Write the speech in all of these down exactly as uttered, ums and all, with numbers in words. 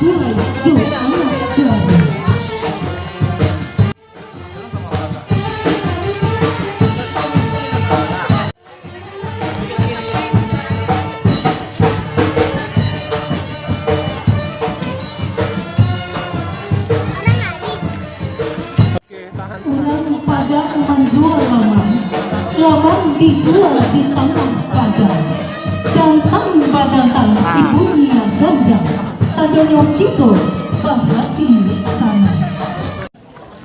Jual jo anak gadang. Urang Padang manjual lamang, lamang dijual di tangah padang. Dantang badantang sibunyi gandang, tandonyo kito bahati sanang.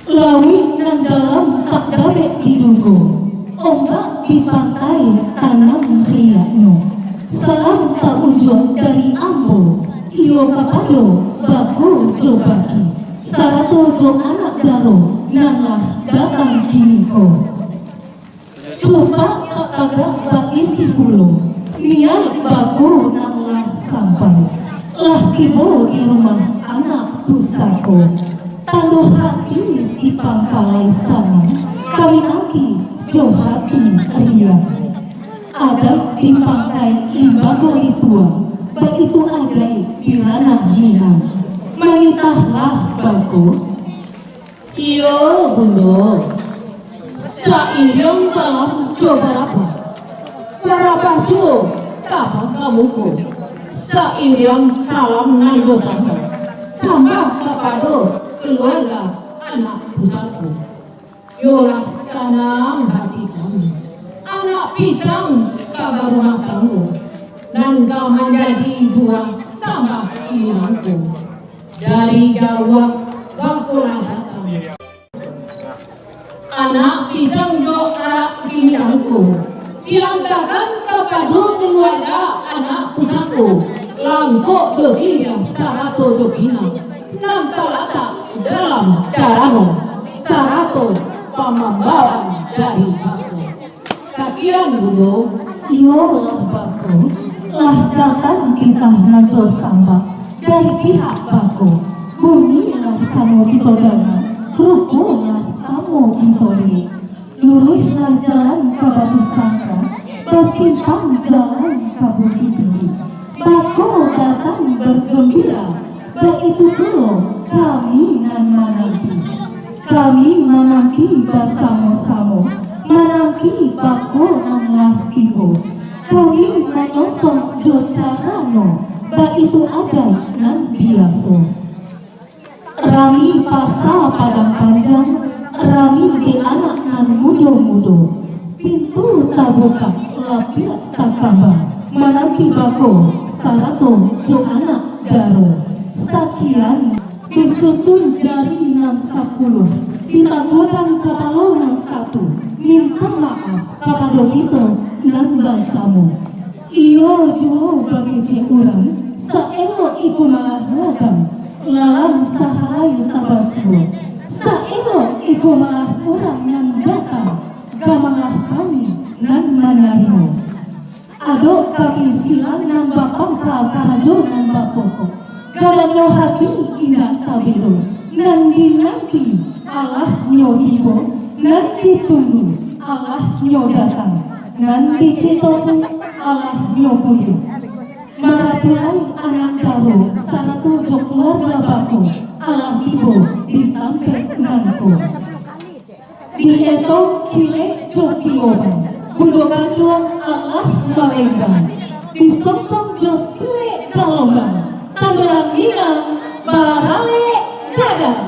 Lauik nan dalam tak dapek didugo, ombak di pantai tanang riaknyo. Salam taunjuak dari ambo, iyo kapado Bako jo Baki, sarato jo anak daro nan lah datang kiniko. Cupak tak tagak baisi pulo, niaik Bako nan lah sampai, lah tibo di rumah anak pusako. Tando hati si pangkalai sanang, kami nanti jo hati riang. Adaik di pangkai limbago dituang, baitu adaik di ranah Minang. Manitahlah Bako. Iyo, Bundo. Sairiang balam jo barabah, barabah juo tabang ka muko. Sairiang salam nan jo sambah, sambah kapado kaluarga anak pusako. Yolah sanang hati kami, anak pisang ka barumah tanggo, nan ka manjadi buah tambah kini nangko. Dari jauah Bako lah datang. Anak pisang jo arak kini nangko diantakan kapado kaluarga anak pusako, langkok jo siriah sarato jo pinang, nan talatak dalam carano sarato pamambawaan dari Bako. Sakian, Bundo. Iyolah, Bako, lah datang titah nan jo sambah dari pihak Bako. Bunyi lah samo kito danga, rupo lah samo kito liek. Luruihlah jalan ka Batu Sangka, basimpang jalan ka Bukik Tinggi. Bako datang bagambira, baitu pulo kami nan mananti. Kami mananti basamo-samo, mananti Bako nan lah tibo. Kami manyosong jo carano, baitu adaik nan biaso. Rami pasa Padang Panjang, rami dek anak nan mudo-mudo. Pintu tabukak, lapiak takambang, mananti Bako sarato jo anak daro. Sakian, disusun jari nan sapuluah, ditagodang kapalo nan satu, minta maaf kapado kito nan basamo. Iyo juo bakecek urang, saelok iko malah ladang, lalang sahalai tabasuo. Saelok iko malah urang nan datang, gamanglah kami nan manarimo. Adok kami silang nan bapangka karajo nan bapokok. Gadangnyo hati indak tabelo, nan dinanti alah nyo tibo, nan ditunggu alah nyo datang, nan dicinto pun alah nyo pulih. Marapulai anak daro sarato jo kaluarga Bako alah tibo di tampek nangko. Dietong kilek jo pioban, bundo kanduang alah malenggang. Disongsong jo silek galombang, tanduang Minang baralek gadang.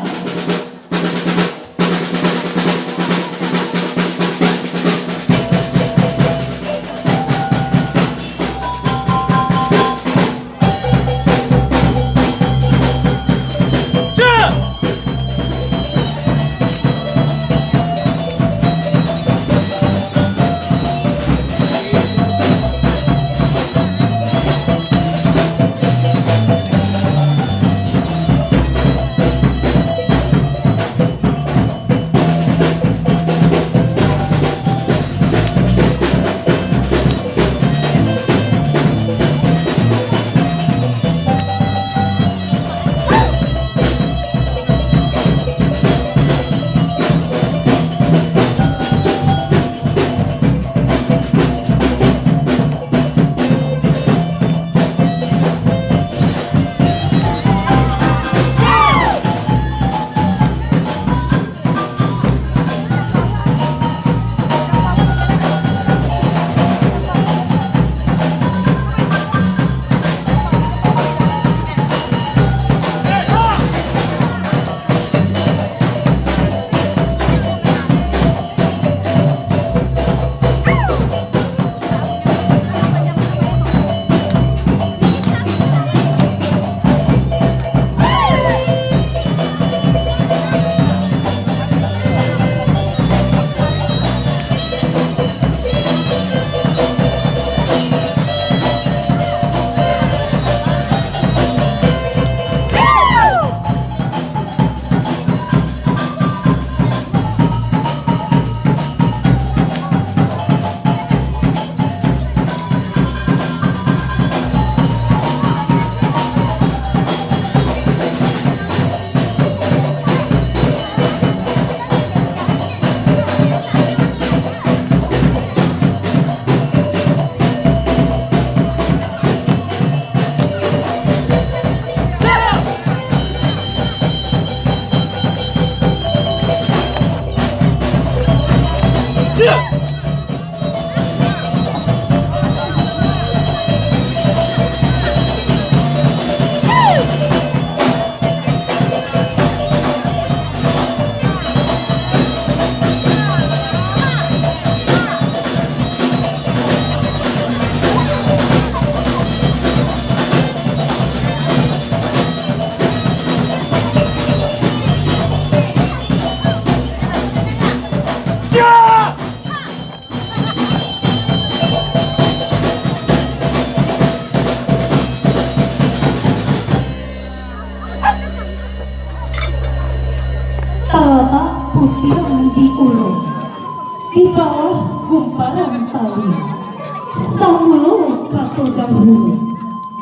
Talatak putiang di ulun, di bawah gumparan tali. Samulo kato dahulu,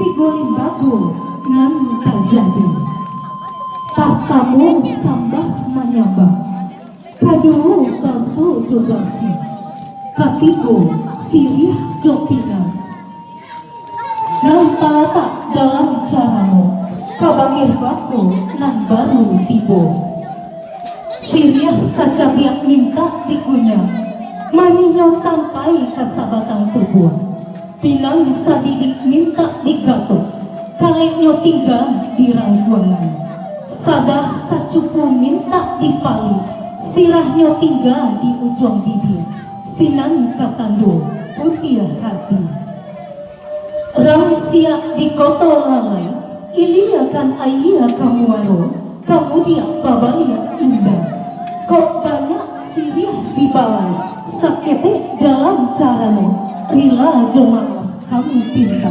tigo limbago nan tajadi. Partamo sambah manyambah, kaduo baso jo basi, katigo siriah jo pinang. Nan talatak dalam carano, kabakeh bako nan baru tibo. Siriah sacabiak mintak dikunyah, manihnyo sampai ka sabatang tubuah. Pinang sadidik mintak digatok, kaleknyo tingga di rangkuangan. Sadah sacupu mintak dipalik, sirahnyo tingga di ujuang bibia. Sinan ka tando putiah hati. Rang siak di koto lalai, iliakan aia ka muaro, kamudiak babaliak indak. Kok banyak siriah di balai, saketek dalam carano, rila jo maaf kami pinta.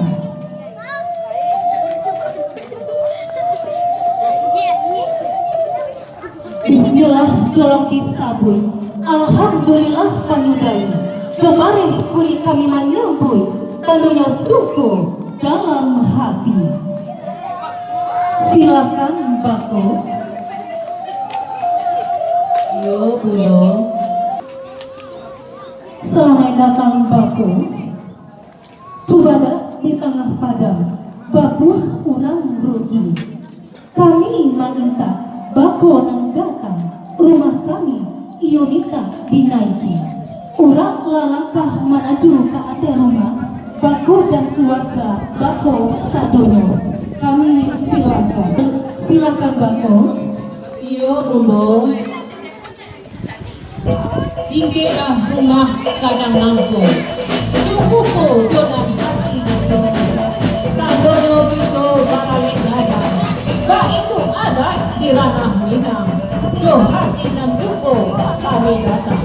Bismillah jolong disabuik, alhamdulillah panyudahi. Jo bareh kulik kami manyambuik, tandonyo suko dalam hati. Silakan, Bako. Iyo, Bundo. Salamaik datang, Bako. Cubadak di tangah padang, babuah urang rugi. Kami maintak, bako nan datang, rumah kami iyo mintak dinaiki. Urang lalangkah manaju ka ateh rumah, bako dan kaluarga bako sadonyo. Kami silakan. Silakan, bako. Iyo, Bundo. Ingeklah rumah gadang nangko, jo muko jo nan hati nan janiah. Tandonyo kito baralek gadang, baitu adat di ranah Minang. Jo hati nan cuko kami datang.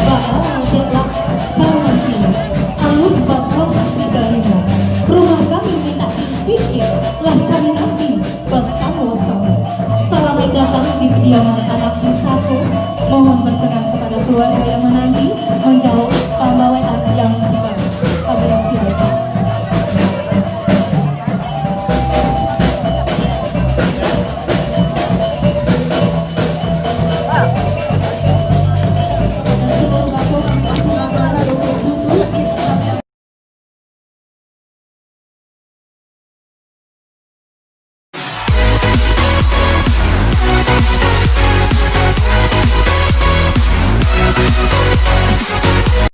Baa dek lah ka mati, alun babuah sidalimo. Rumah kami mintak dipikia, lah kami nanti basamo-samo. Salamaik datang di padiaman